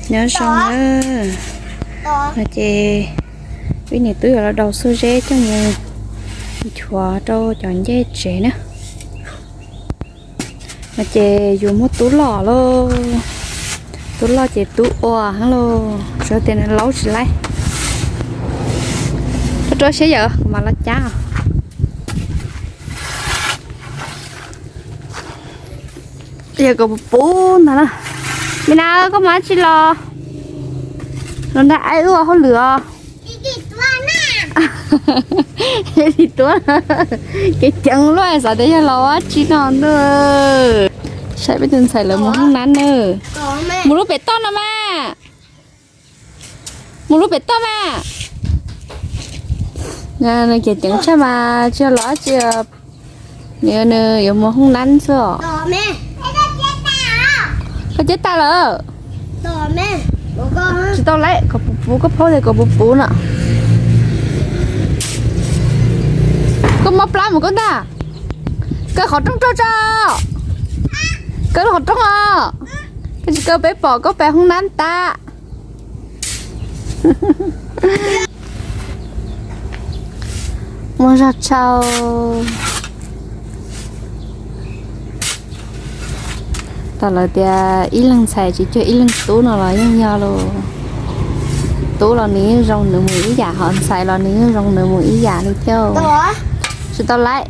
Nyob zoo na, no ces wb niam tub yuav los daus xuab zeb coj mus nchuav rau cov ncej tsev na. No ces yus muaj tub loj lauj, tub loj ces tub ua heev lauj, tsuas tias nws laub tsis laib. Koj rau siab yawm kuv mam los cab. Yog kom puv puv ntag na. Me na, koj mus dab tsi los? Los nrog aib wb ua hauj lwm os. Dim tuab, kev ceev luaj, xav tias yog los ua dab tsi no ntuj. Saib peb tus ntxhais lawv mus hoob nab na. Mus lub pem toj no mas. Mus lub pem toj mas. Nws kev ceev tshaj mas tsis yog los dab tsi. Nws, nws yuav mus hoob nab xwb os. Koj cab tas lawm. Tsis tau lawm, kom puv puv, koj paub tias kom puv puv no. Koj mob plab mus koj ntag. Kaw qhov rooj rau tso. Kaw qhov rooj os. Koj tsis kaw peb pom koj pem hoob nab tas. Muaj zog tshaj. Tau lawv tias ib leeg ntxhais tsis cuag ib leeg tub no los yeej yog lauj. Tub los nws yeej zoo nws mus ib yam, ho ntxhais los nws yeej zoo nws mus ib yam li thiab. Tsis tau lawm.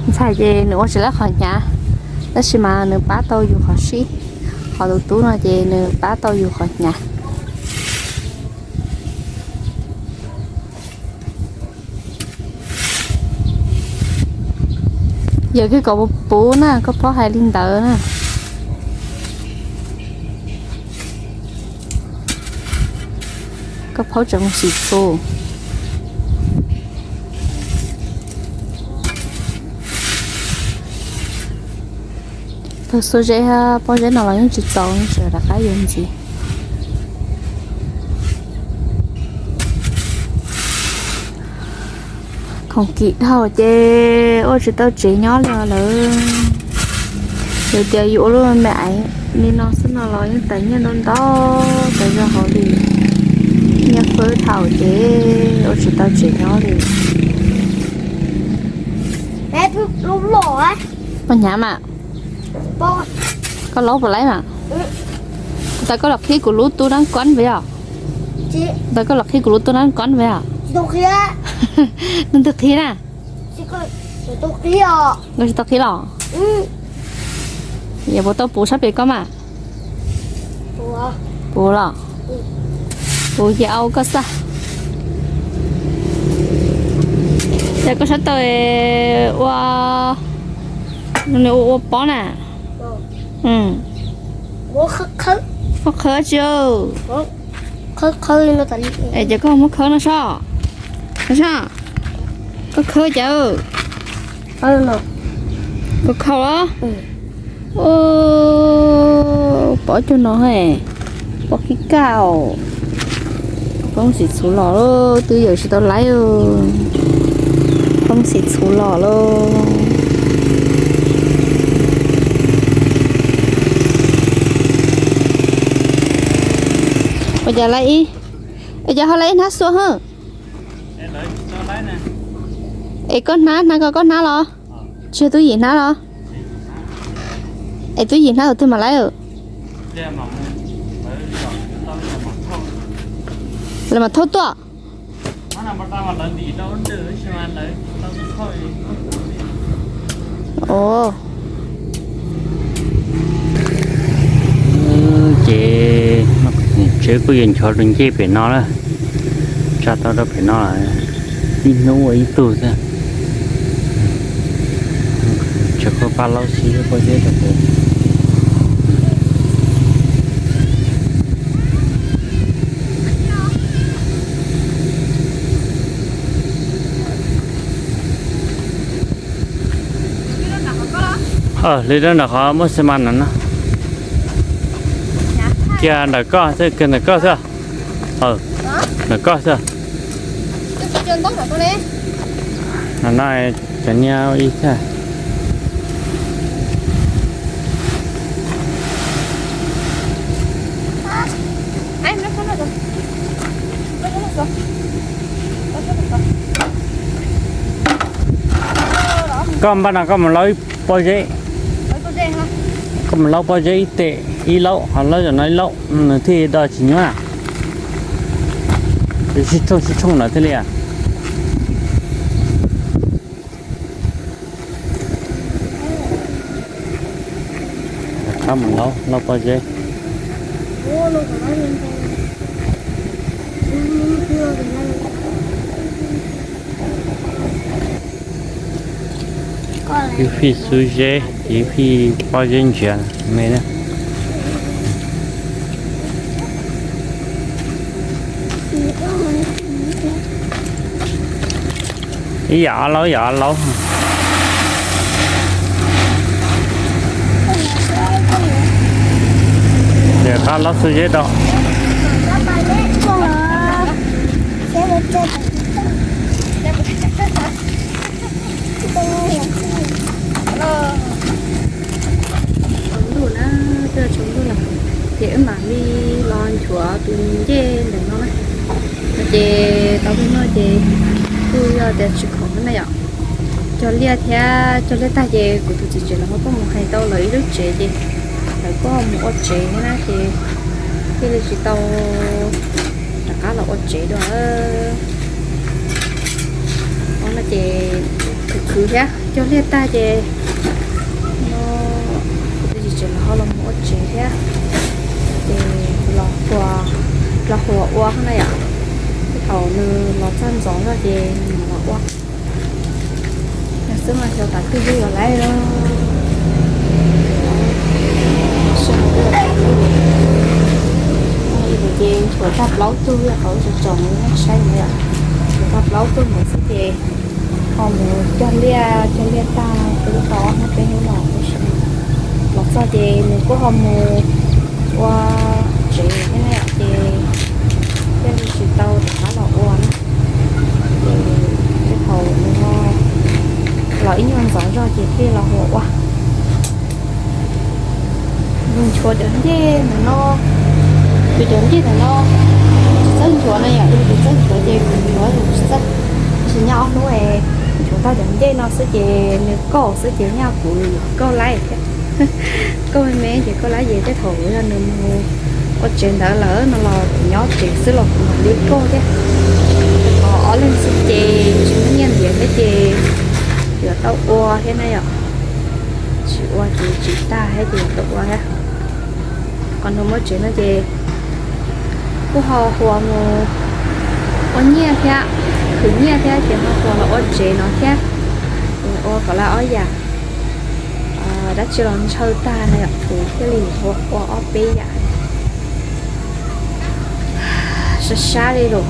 Ntxhais ces nws ua tsis laib qhov hnyav, tab sis mas nws pab tau yus qhov sib, ho tus tub no ces nws pab tau yus qhov hnyav. Yog koj kom puv puv na, koj paub hais li ntawd na. Koj paub tseem mus xim txhu. Tau xuab zeb hab pob zeb no los yeej tsis txaus, tseem rov qab yuav ntxiv. Khoom kim dhau ces ua tsis tau tsev nyob li lawm. Yog tias yus ua lub me aiv li no xwb no los yeej tas nyiaj ntau ntau tas zog hauv li. Nyiaj fawb dhau ces ua tsis tau tsev nyob li. Poj hnyav mas. Koj laub puas laib mas? Tau koj los qhib kuv lub tub nab kob ve os. Tau koj los qhib kuv lub tub nab kob ve os. Nws twg qhib na? Koj tsis tau qhib los? Yog puas tau puv sab pem koj mas? Puv los? Puv ces au koj xwb. Ces koj sab tau ua, ua pob na. Koj khawb tsi? Es ces koj muab khawb no sob. No sob. Koj khawb cas? Koj khau los? Pob cuag no, pob kib kaj. Poob xim txhuv los, twb yawm tsis tau laib. Poob xim txhuv los lauj. Ua cas laib ib, ua cas ho laib ib hnab xua hwb? Es koj hnab, hnab ko koj hnab los? Tsis yog Tub Yim hnab los? Es Tub Yim hnab tus twg mam laib? Lawv mam thauj tuaj. Ces tsev kuj yuav nchov rau ncej pem no lawm, tsa tau rau pem no, ib hnub ua ib tug xwb. Tsev kuj pab laub xib pob zeb rau pem. Li rau nram qhov muaj xi mas no na. Kiag ntawm koj xwb, kiag ntawm koj xwb. Ntawm koj xwb. No cov niag ib thiab. Koj npaj no koj mus laub pob zeb, koj mus laub pob zeb ib tes ib laub, ho laub zaum no ib laub, nws thiaj do tsis nyuaj. Sib tshooj sib tshooj lawm thiaj li. Rov qab mus laub, laub pob zeb. Ib fij xub zeb, ib fij pob zeb ntsiav me na. Ib yam ob laub, ib yam ob laub. Ces rov qab laub xub zeb rau. Tsaus ntuj na, twb tsaus ntuj lawm, ces wb mam li los nchuav tus ncej ntawm no na. No ces tau peb noj ces kuj yog tias tsis khoom na yom. Cog liaj thiab, cog liaj tag ces kuv tus txiv tsev lawv ho tuaj mus hais tau lawv ib lub tsev ces lawv kuj ho mus ua tsev thiab na ces thiaj li tsis tau rov qab los ua tsev dua. Ua no ces khwv khwv thiab, cog liaj tag ces no kuv tus txiv tsev lawv ho los mus ua tsev thiab ces los, los hu ua na yom. Tej thaum nws los txog ntxov zog ces nws mam los ua. Yog xwb mas xyov tas twg twb yuav laib os. Ces nchuav tag plaub tug, yog qhov tsoom tsoom nej saib ntawd, nchuav tag plaub tug ntawd xwb ces ho mus cog liaj, cog liaj tag twb tau ob hnub peb hnub no, tab sis los txog ces nws kuj ho mus ua tsev thiab na yom, ces thiaj li tsis tau rov qab los ua na. Ces tej thaum nws ho los ib nyuag ntxov zog ces thiaj los hu ua. Nchuav cov ncej ntawm no, nchuav cov ncej ntawm no tsis txawj nchuav na yom, yog tias txawj nchuav ces kuv nchuav tsis txawj. Tab sis nyob ob hnub es nchuav tau cov ncej no xwb ces nws kauj xwb ces nyaj kuv kauj laib thiab. Kauj me me ces kauj laib ces tej thaum yog nws mus ua tsev ntawd lawm no los kuv nyob tsev xwb los kuv mam li kauj thiab. Ho ob leeg xwb ces tsis muaj nyiaj ntiav thiab ces yuav tau ua thiab na yom. Tsis ua ces tsis tag thiab ces yuav tau ua thiab. Qhov nws muaj tsev no ces kuj ho hu ua mus ua nyiaj thiab, khwv nyiaj thiab ces ho hu ua los ua tsev no thiab. Ua kom lawv ob yam dab tsi los ntshaw tag na yom, kuv thiaj li hu ua ob peb yam. Sab sab li lawm,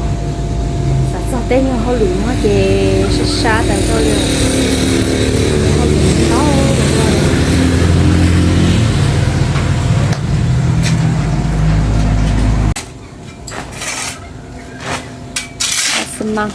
xav txog tej nyuag hauj lwm no ces sab sab tas zog li. Xi măng.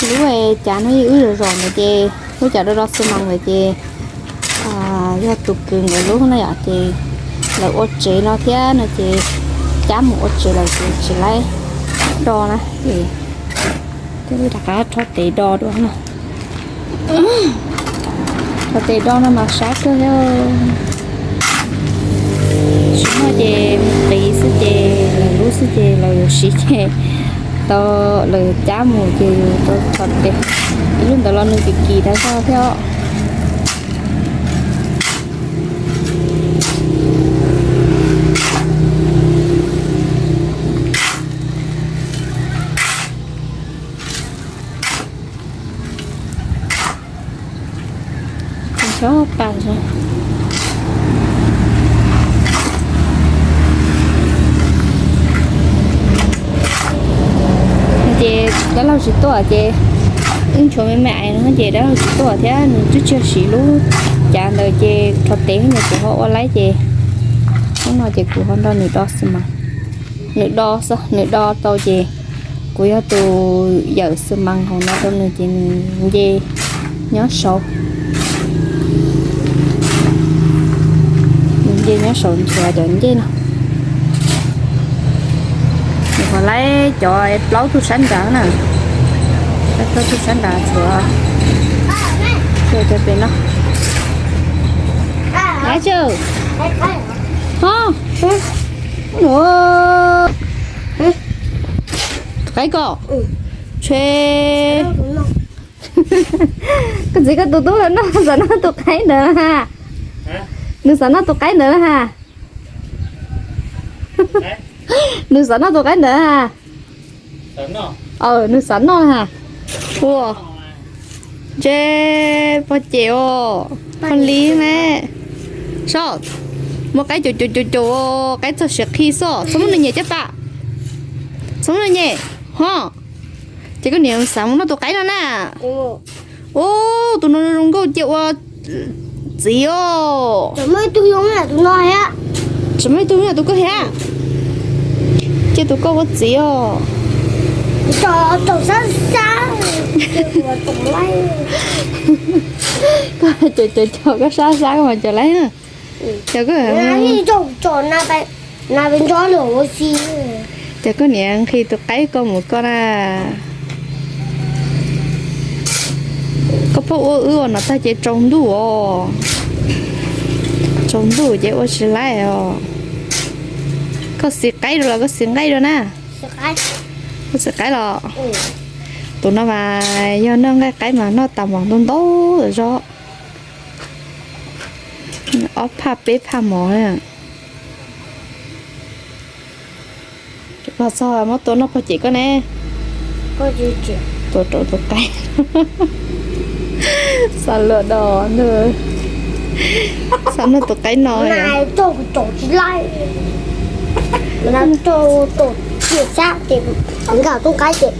Lub cav no yeej wb zom zom ntawd ces lub cav do do xi măng ntawd ces yog tus kwv nkawd lub na yom, ces lawv ua tsev no thiab no ces cab mus ua tsev lawm ces tsis laib do na ces thiaj li rov qab rho tes do dua no. Rho tes do no mas sab kawg thiab. Tsis muaj ces mus qiv xwb ces lawv lub xwb ces lawv yuav siv ces tau, lawv cab mus ces yus tau rho tes. Ib lub ntawd los nws kim kim tas zog thiab os. Txhob pas. Ces dab laug tsis tuaj ces Wb nchuav me me ais no ces dab laug tsis tuaj thiab nws twb tsis yog siv lub cav ntawd ces rho tes nws kuv ho ua laib ces hnub no ces kuv ho nrog nws do xi mas. Nws do, nws do tau ces kuv yog tus yawm xi mas hauv no rau nws ces nws nce nyob saud. Nws nce nyob saud nchuav cov ncej no. Nws ho laib cov plaub tug sab nrad na. Laib plaub tug sab nrad nchuav. Cov pem no. Laib tsi. Ho. Tus qaib ko. Tsheb. Koj txiv koj tus tub los noj, xav noj tus qaib ntawd na ha. Nws xav noj tus qaib ntawd na ha. Nws xav noj tus qaib ntawd na ha. Aws, nws xav noj na ha. Ua, ntshe pog ces os, pog li ne. Soj, muaj qaib caum caum caum caum, qaib txog siav qhi xwb, txhob muab nws nyem caj tas. Txhob muab nws nyem, ho. Ces koj niam xav mus noj tus qaib no na. Ub, tus no zoo nkauj cia ua txiv os. Tsis muaj ib tug zoo tus koj thiab. Cia tus koj ua txiv os. Koj caum caum caum koj sab sab koj mas caum laib na. Ces koj, ces koj niam nqhis tus qaib ko mus koj na. Koj pheej ua wb ua no tag ces tsaus ntuj os. Tsaus ntuj ces ua tsis laib os. Koj xis qaib rau los koj xis nqaij rau na. Koj xis qaib los. Tus no mas yog noj nqaij qaib mas noj tas mov ntau ntau zog. Ob phaj peb phaj mov. Los txog muab tua noj pog cem koj ne. Tua rau tus qaib. Xav luag do nws xav noj tus qaib no. Ces nkag toob qaib ces,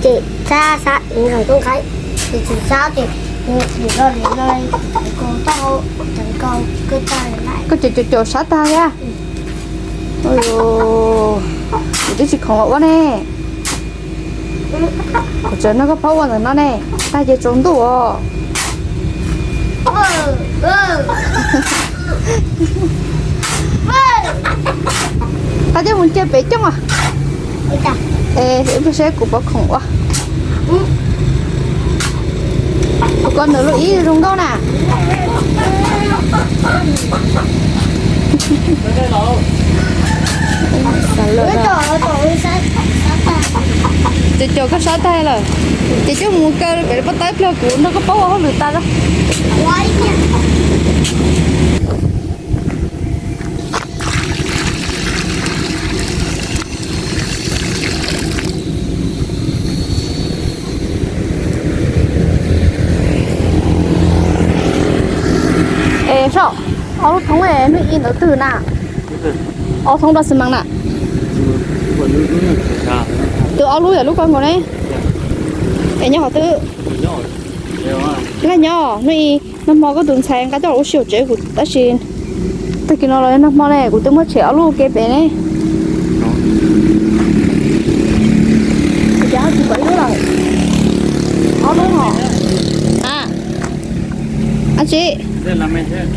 ces xab xab nkag toob qaib, ces tsis xab ces nim no nim no ko tau, ko tau. Koj caum caum caum sab tag thiab. Kuv twb tsis khoom los ua ne. Kuv tseem nrog koj pab ua ntawm no ne, tag ces tsaus ntuj os. Qab thiab mus cia pem cooj os. Es ib pliag seb kuv puas khoom ua. Kuv ko nws lub ib zoo nkauj na. Ces caum koj sab tag lawm, ces coj mus kaw pem pob tawb pliag kuv nrog koj paub ua hauj lwm tas. Es Soj, ob lub thoob hnub i ntawd twg na? Ob thoob rau xi mas na. Twb ob lub yog lub koj nkaus ne. Es nyob qhov twg? Laj nyob hnub i. Nag hmo koj tus ntxhais nqa coj los ua si hauv tsev kuv tab sis tag kis no los nag hmo ne kuv twb muab tshem ob lub ke pem ne. Tsis pom ib lub lawm. Ob lub hos. A, ab tsi,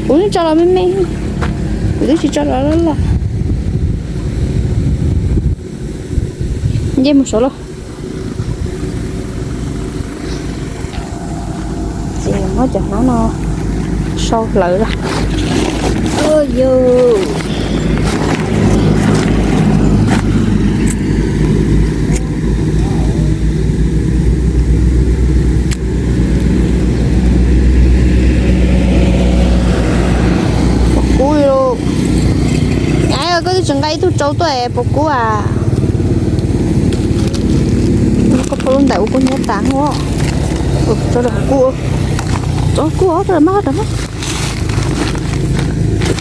kuv yeej tso los me me, kuv twb tsis tso los loj loj. Nce mus saud lauj. Ces muab cov hnab no sau hlawv lawm. Puas kub li? Nyab, koj twb tsis nqa ib tug tsau tuaj es puas kub a? Koj pom lub ntawm ua kub hnyiab tas hnub. Tsau kub, tsau kub, tsau mab rau.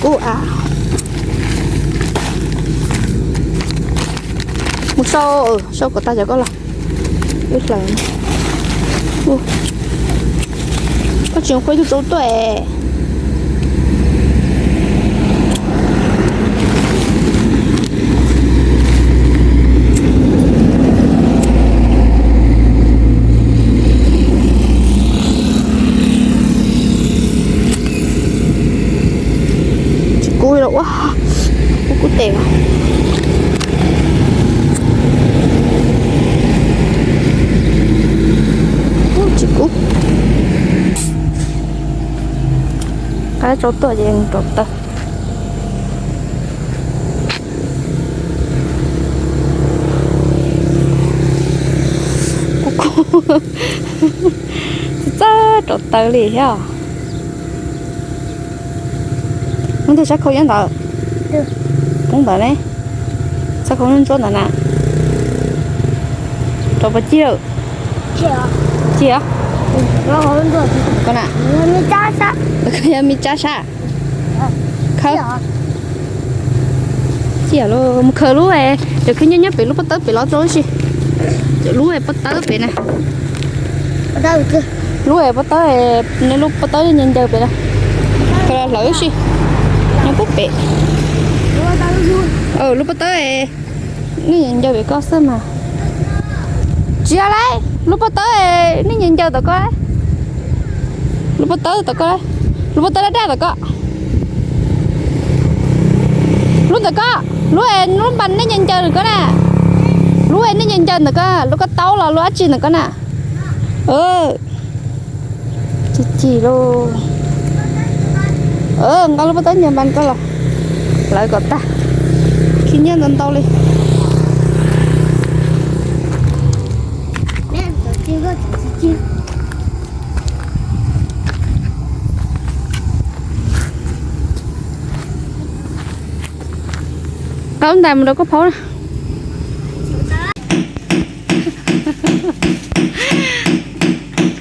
Kub a. Mus sau, sau kom tag cov koj los. Wb hlawv. Koj tsis qhuav ib tug tsau tuaj es. Tsis kub li ua, kub kub tes. Tsis kub. Qab tsau tuaj ces rau taw. Kub kub. Txawj txawj rau taw li thiab. Muab tus sab khau nyob ntawd. Poob ntawd ne. Sab khau ntsuab ntawd na. Rau puas cig lawm? Cig os. Koj na. Koj yog me tsab sab. Khaws. Cig los mus khaws lub, cov khib nyiab nyob pem lub pob tawb pem los rau si. Cov lub pob tawb pem na. Lub pob tawb, nej lub pob tawb ncaws ncaws pem na. Khaws los hlawv si. Nyob pub pem. Lub pob tawb, nej ncaws ncaws pem koj xwb mas. Tsis yog lauj, lub pob tawb, nej ncaws ncaws tom koj. Lub pob tawb tom koj, lub pob tawb daj daj tom koj. Lub ntawm koj, lub, lub npas nej ncaws ncaws ntawm koj na. Lub nej ncaws ncaws ntawm koj, lub koj taub los lub dab tsi ntawm koj na. Cig cig lauj. Nqa lub pob tawb ncaws npas koj los hlawv kom tag. Khib nyiab ntau ntau li. Qab ntais mus rau koj phaub na.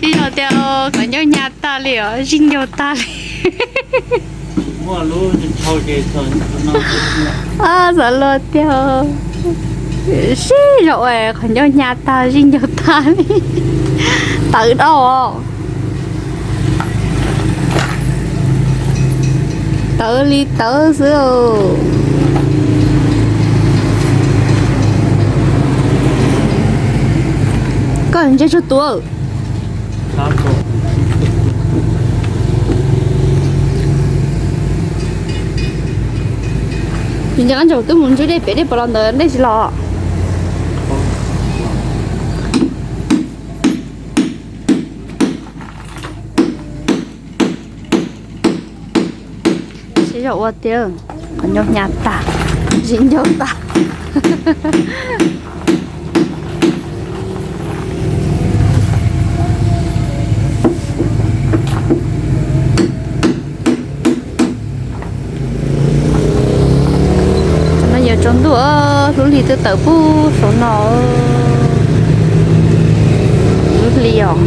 Ib yog tias qhov ncauj hnyav tag li os, zij ncaug tag li. Xav luag tiag, sib zog ua qhov ncauj hnyav tag, zij ncaug tag li. Tawv dhau os. Tawv li tawv xwb. Koj ntse tsuag tuav. Vim ncaj qab ntsaum twb mus ntsib dej pem dej puas los ntawd dej tsis los. Sib zog ua tiag, qhov ncauj hnyav tag, zij ncaug tag. No yog tsaus ntuj, lub hli twb tawm pub saum no. Lub hli os.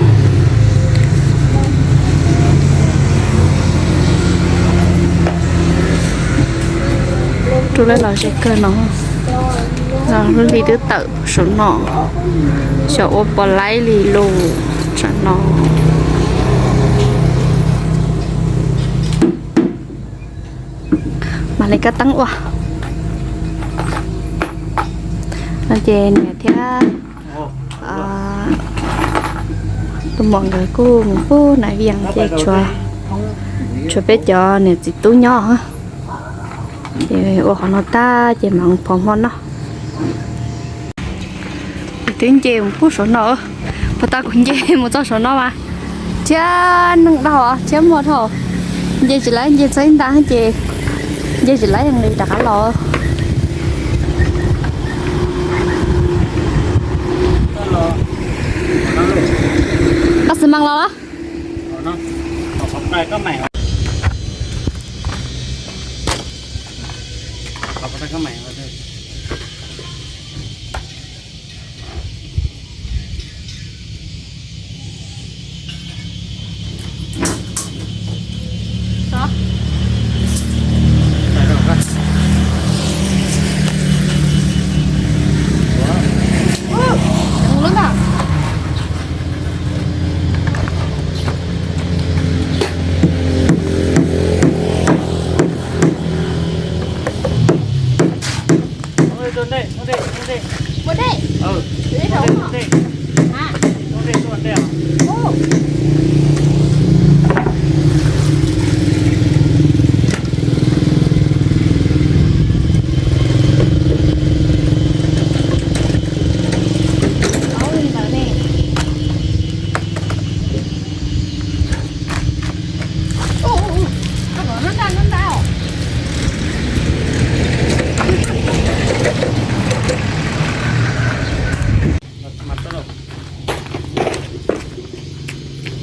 Rub lawv los ze kawg no. Lub hli twb tawm saum no. Xyov ua puas laib li lus saum no. Mam li kab teeb ua. No ces niam thiab tus muam nkawd kuj mus pub nais vias ces tshuav peb cov niam txiv tub nyob. Ces ua qhov no tag ces mam mus phov hmo noj. Twb nce mus pub saum no, puas tas kuv nce mus txog saum no mas thiab neeg dhau thiab muaj dhau. Nce tsis laib, nce txog ib nta ces nce tsis laib, nqis rov qab los. Koj xi mas los los.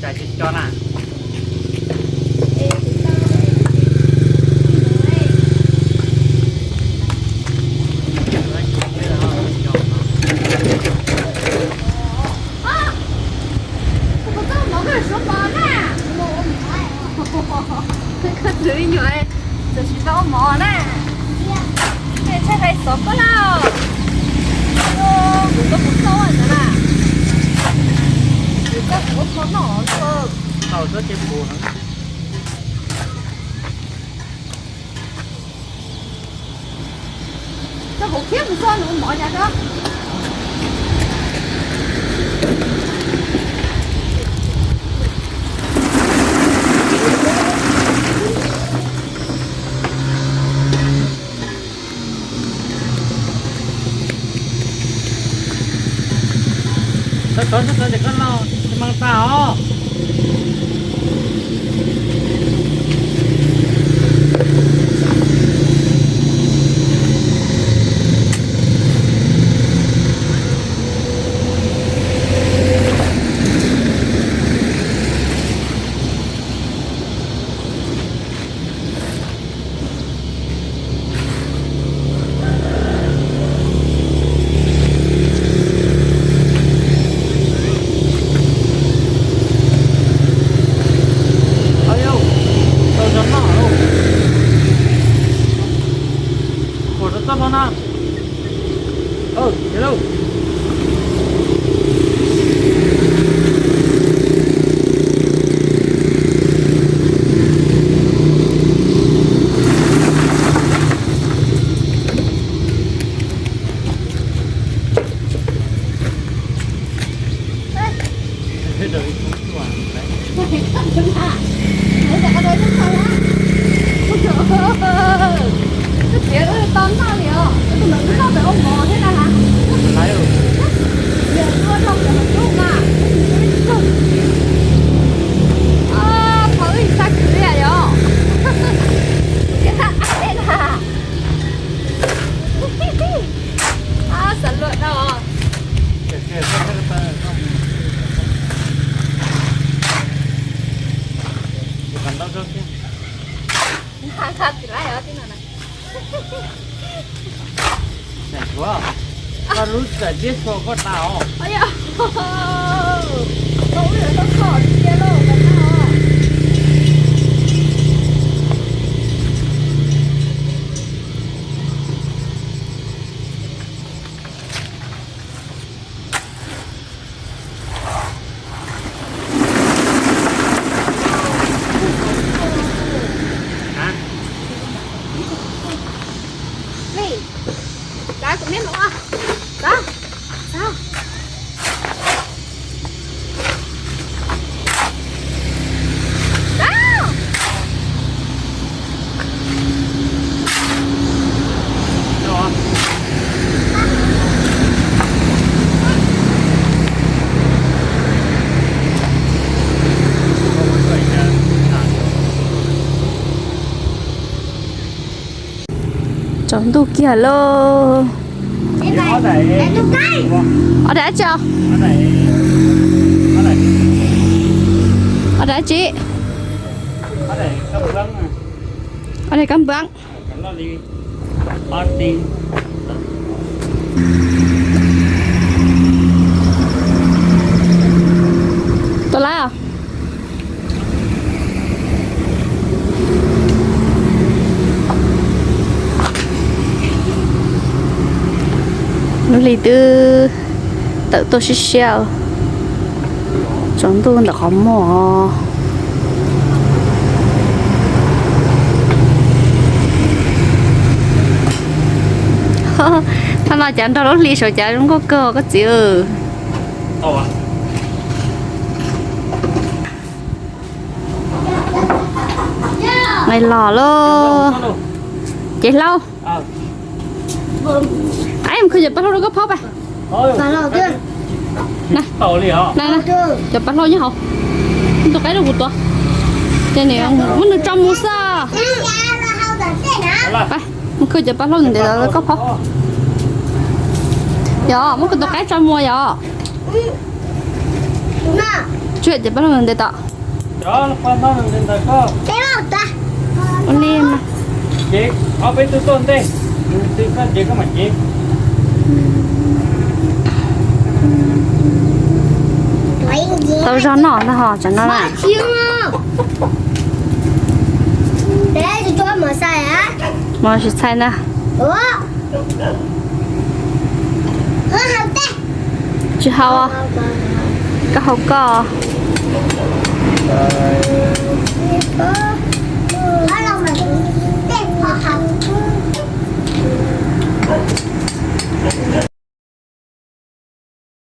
Koj tus me nyuam txawm tsis tau ua mov na. Tshaib hais xov koj lawm. Kuv koj kuv txoj ntawd na. Kuv koj kuv ua kho noj. Tau txhob cia kuv. Koj kuv khiab kuv txoj nws ua mov cas koj. Txhob txhob txhob ces koj no, tsis meej tag os. Au yau, tau cov noj lauj. Kuam rau txoj no na. Koj txiv wb tau noj li os, tus ntawd wb noj pem ua mov thiab na. Ua rau cov hlub na. Qhov wb xa khwv yom. Ab, xav luam no. Nqa nqa tim lawm os tib no na. Tshuav, koj lub txawm tiab tshuav koj tas os. Tau wb yuav tau kho tiag lauj, koj tas os. Hli, kav kuv niam mus, kav, kav. Tsaus ntuj kiag lauj. Ua daim dab tsi? Ua daim dab tsi? Ua daim kab npab. Tus lab os. Lub hli twb tawm tuaj siab siab, tsaus ntuj ntawm qhov muag. Thaum no cav nrog lub hli saum cav zoo nkauj kawg koj txiv. Nqis los lauj. Ces Hlau, mus khwv cov paj hlaub rau koj phob pab. Cov paj hlaub nyob hauv, tus qaib rau kuv tuav. Ces nws muab nws tso mus xwb. Mus khwv cov paj hlaub ntev rau koj phob. Yog muab kuv tus qaib tso mus yog. Tsuas ces pab lug ntev tom. Ua li mas. Ces ob peb tug tuaj ntej, tsis koj ces koj mam cev. Tau zog noj ntag ho tsam no na. Mov tsis txhais ntag. Tsis haus, koj haus koj.